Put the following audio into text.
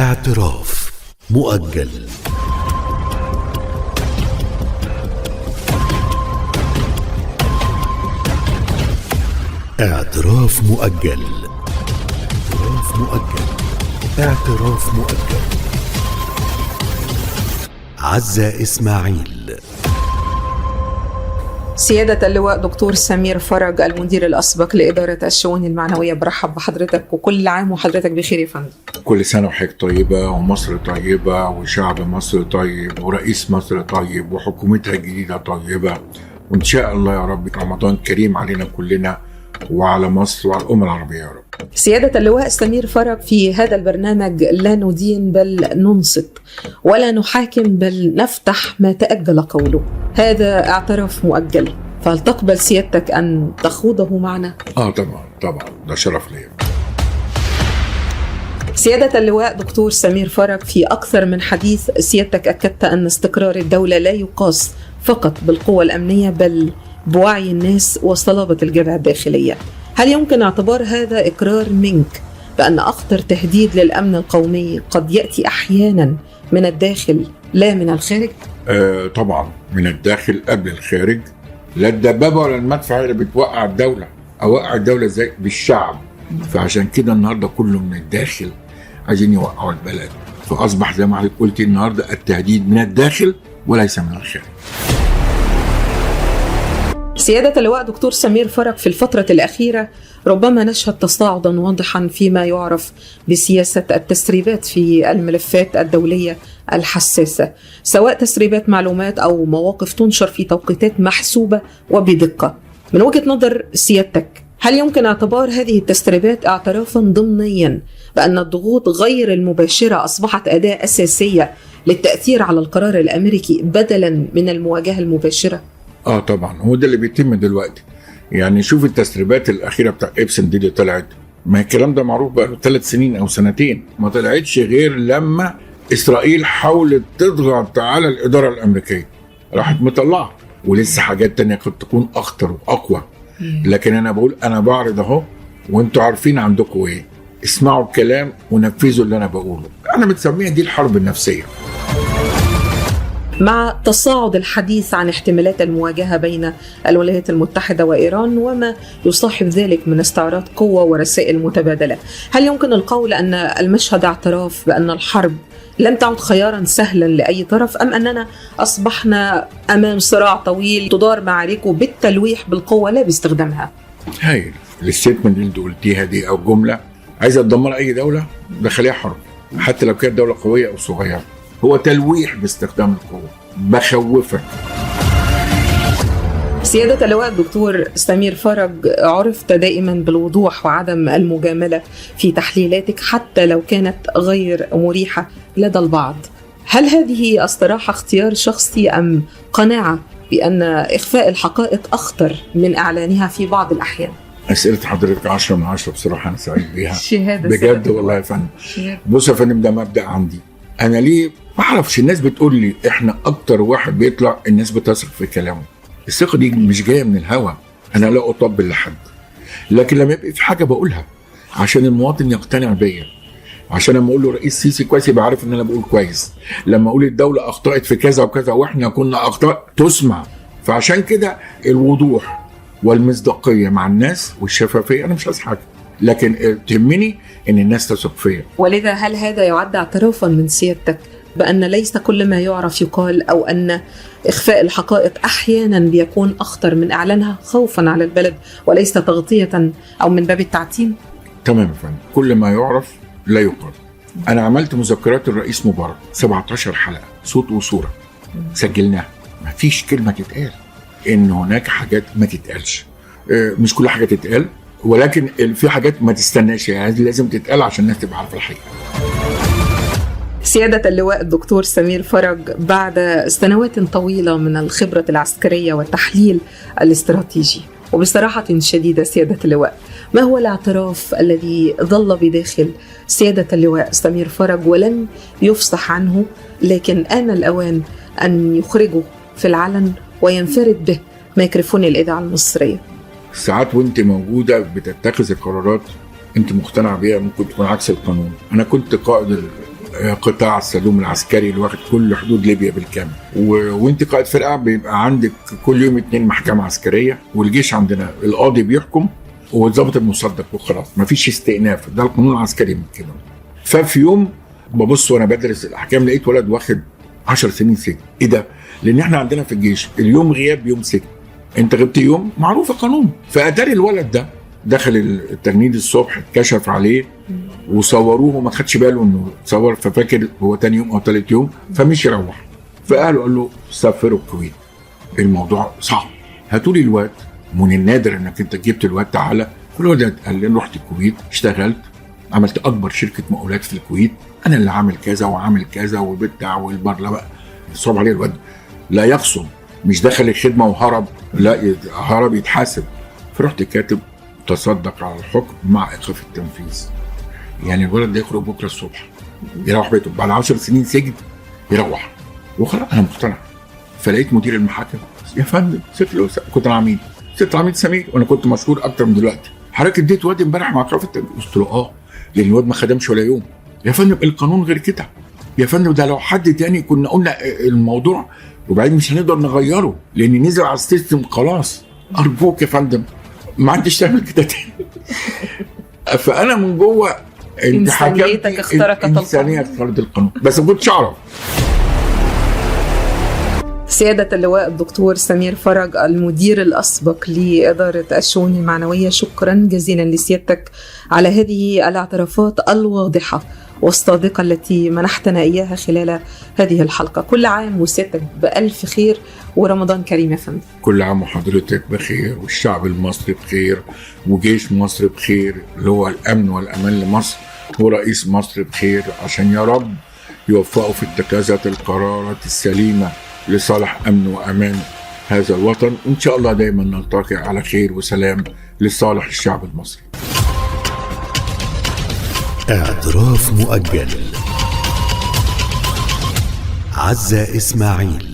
اعتراف مؤجل. اعتراف مؤجل. اعتراف مؤجل. اعتراف مؤجل. عزة إسماعيل. سيادة اللواء دكتور سمير فرج المدير الأسبق لإدارة الشؤون المعنوية، برحب بحضرتك وكل عام وحضرتك بخير يا فندم. كل سنة وحضرتك طيبة، ومصر طيبة، وشعب مصر طيب، ورئيس مصر طيب، وحكومتها الجديدة طيبة، وإن شاء الله يا رب رمضان كريم علينا كلنا وعلى مصر وعلى الأمة العربية يا رب. سيادة اللواء سمير فرج، في هذا البرنامج لا ندين بل ننصت، ولا نحاكم بل نفتح ما تأجل قوله. هذا اعتراف مؤجل، فهل تقبل سيادتك أن تخوضه معنا؟ طبعا طبعا، ده شرف لي. سيادة اللواء دكتور سمير فرج، في أكثر من حديث سيادتك أكدت أن استقرار الدولة لا يقاس فقط بالقوة الأمنية بل بوعي الناس وصلابة الجبهة الداخلية. هل يمكن اعتبار هذا إقرار منك بأن أخطر تهديد للأمن القومي قد يأتي أحيانا من الداخل لا من الخارج؟ طبعا من الداخل قبل الخارج. لا الدبابة ولا المدفع اللي بتوقع الدولة. أوقع الدولة ازاي؟ بالشعب. فعشان كده النهارده كله من الداخل عايزين يوقعوا البلد، فأصبح زي ما حضرتك قلتي النهارده التهديد من الداخل وليس من الخارج. سيادة اللواء دكتور سمير فرج، في الفترة الأخيرة ربما نشهد تصاعدا واضحا فيما يعرف بسياسة التسريبات في الملفات الدولية الحساسة، سواء تسريبات معلومات أو مواقف تنشر في توقيتات محسوبة وبدقة. من وجهة نظر سيادتك، هل يمكن اعتبار هذه التسريبات اعترافا ضمنيا بأن الضغوط غير المباشرة أصبحت أداة أساسية للتأثير على القرار الأمريكي بدلا من المواجهة المباشرة؟ طبعا، هو ده اللي بيتم دلوقتي. يعني شوف التسريبات الاخيرة بتاع ابسن دي اللي طلعت، ما الكلام ده معروف بقى 3 سنين او سنتين، ما طلعتش غير لما اسرائيل حاولت تضغط على الادارة الامريكية راحت مطلعه، ولسه حاجات تانية قد تكون اخطر واقوى. لكن انا بقول، انا بعرض اهو وانتوا عارفين عندكم ايه، اسمعوا الكلام ونفذوا اللي انا بقوله. انا بتسميها دي الحرب النفسية. مع تصاعد الحديث عن احتمالات المواجهة بين الولايات المتحدة وإيران وما يصاحب ذلك من استعراض قوة ورسائل متبادلة، هل يمكن القول أن المشهد اعتراف بأن الحرب لم تعد خيارا سهلا لأي طرف، أم أننا أصبحنا أمام صراع طويل تدار معاركه بالتلويح بالقوة لا باستخدامها؟ هايل ال statement اللي انت قلتيها دي، أو جملة عايزة تدمر أي دولة دخليها حرب، حتى لو كانت دولة قوية أو صغيرة. هو تلويح باستخدام القوة، بخوفك. سيادة اللواء الدكتور سمير فرج، عرفت دائما بالوضوح وعدم المجاملة في تحليلاتك حتى لو كانت غير مريحة لدى البعض. هل هذه الصراحة اختيار شخصي أم قناعة بأن إخفاء الحقائق أخطر من إعلانها في بعض الأحيان؟ أسئلة حضرتك 10 من 10 بصراحة، أنا سعيد بيها شهادة بجد والله يا فندم. بص يا فندم، ده مبدأ عندي أنا. ليه ما اعرفش، الناس بتقول لي احنا اكتر واحد بيطلع الناس بتثق في كلامه. الثقة دي مش جاية من الهوا، انا لا اطبل لحد، لكن لما يبقى في حاجة بقولها عشان المواطن يقتنع بيا، عشان لما اقول له رئيس سيسي كويس يبقى عارف ان انا بقول كويس، لما اقول الدولة اخطات في كذا وكذا واحنا كنا اخطاء تسمع. فعشان كده الوضوح والمصداقيه مع الناس والشفافيه، انا مش عايز حاجة، لكن تهمني ان الناس تثق فيا. ولذا هل هذا يعد اعترافا من سيادتك بأن ليس كل ما يعرف يقال، أو أن إخفاء الحقائق أحيانا بيكون أخطر من إعلانها خوفا على البلد وليس تغطية أو من باب التعتيم؟ تمام يا فندم، كل ما يعرف لا يقال. أنا عملت مذكرات الرئيس مبارك 17 حلقة صوت وصورة، سجلناها، ما فيش كلمة تتقال، إن هناك حاجات ما تتقالش، مش كل حاجة تتقال، ولكن في حاجات ما تستناش، يعني لازم تتقال عشان الناس تبقى عارفة الحقيقة. سيادة اللواء الدكتور سمير فرج، بعد سنوات طويلة من الخبرة العسكرية والتحليل الاستراتيجي، وبصراحة شديدة سيادة اللواء، ما هو الاعتراف الذي ظل بداخل سيادة اللواء سمير فرج ولم يفصح عنه، لكن آن الأوان أن يخرجه في العلن وينفرد به ميكروفون الإذاعة المصرية؟ ساعات وانت موجودة بتتخذ القرارات انت مقتنع بيها، ممكن تكون عكس القانون. انا كنت قائد قطاع السدوم العسكري اللي واخد كل حدود ليبيا بالكامل. وانت قائد فرقه بيبقى عندك كل يوم 2 محكمة عسكرية، والجيش عندنا القاضي بيحكم والضابط المصدق وخلاص، مفيش استئناف، ده القانون العسكري من كده. ففي يوم ببص وانا بدرس الاحكام لقيت ولد واخد 10 سنين سجن. ايه ده؟ لان احنا عندنا في الجيش اليوم غياب يوم سجن، انت غبت يوم معروف القانون. فاتاري الولد ده دخل التجنيد الصبح، اتكشف عليه وصوروه وما خدش باله انه اتصور، ففاكر هو تاني يوم او تالت يوم، فمش يروح. فاهله قال له سافروا الكويت، الموضوع صعب، هاتوا لي الواد. من النادر انك انت جبت الواد تعالى. فالواد قال لي رحت الكويت، اشتغلت، عملت اكبر شركة مقاولات في الكويت، انا اللي عامل كذا وعامل كذا وبتاع والبرلمان. صعب عليه الواد، لا يقصد، مش دخل الخدمة وهرب، لا هرب يتحاسب. فرحت كاتب تصدق على الحكم مع ايقاف التنفيذ. يعني الولد ده يخرج بكره الصبح يروح بيته بعد 10 سنين سجن، يروح وخلاص انا مقتنع. فلقيت مدير المحاكم، يا فندم ست له، كنت انا عميد، ست عميد سمير، وانا كنت مشهور اكتر من دلوقتي، حضرتك اديت واد امبارح مع ايقاف التنفيذ؟ قلت له اه، لان الواد ما خدمش ولا يوم. يا فندم القانون غير كده يا فندم، ده لو حد تاني كنا قلنا الموضوع وبعدين مش هنقدر نغيره لان نزل على ال system خلاص، ارجوك يا فندم ما عدتش تعمل كده تاني. فانا من جوه انت إنسانيتك اخترقت القانون. انسانيه اخترقت القانون، بس ما كنتش اعرف. سيادة اللواء الدكتور سمير فرج المدير الأسبق لإدارة الشؤون المعنوية، شكرا جزيلا لسيادتك على هذه الاعترافات الواضحة والصادقة التي منحتنا إياها خلال هذه الحلقة. كل عام وسيادتك بألف خير ورمضان كريم يا فندم. كل عام وحضرتك بخير، والشعب المصري بخير، وجيش مصر بخير اللي هو الأمن والأمان لمصر، ورئيس مصر بخير، عشان يا رب يوفقوا في اتخاذات القرارات السليمة لصالح أمن وأمان هذا الوطن. وإن شاء الله دايما نلتقي على خير وسلام لصالح الشعب المصري. اعتراف مؤجل. عزة إسماعيل.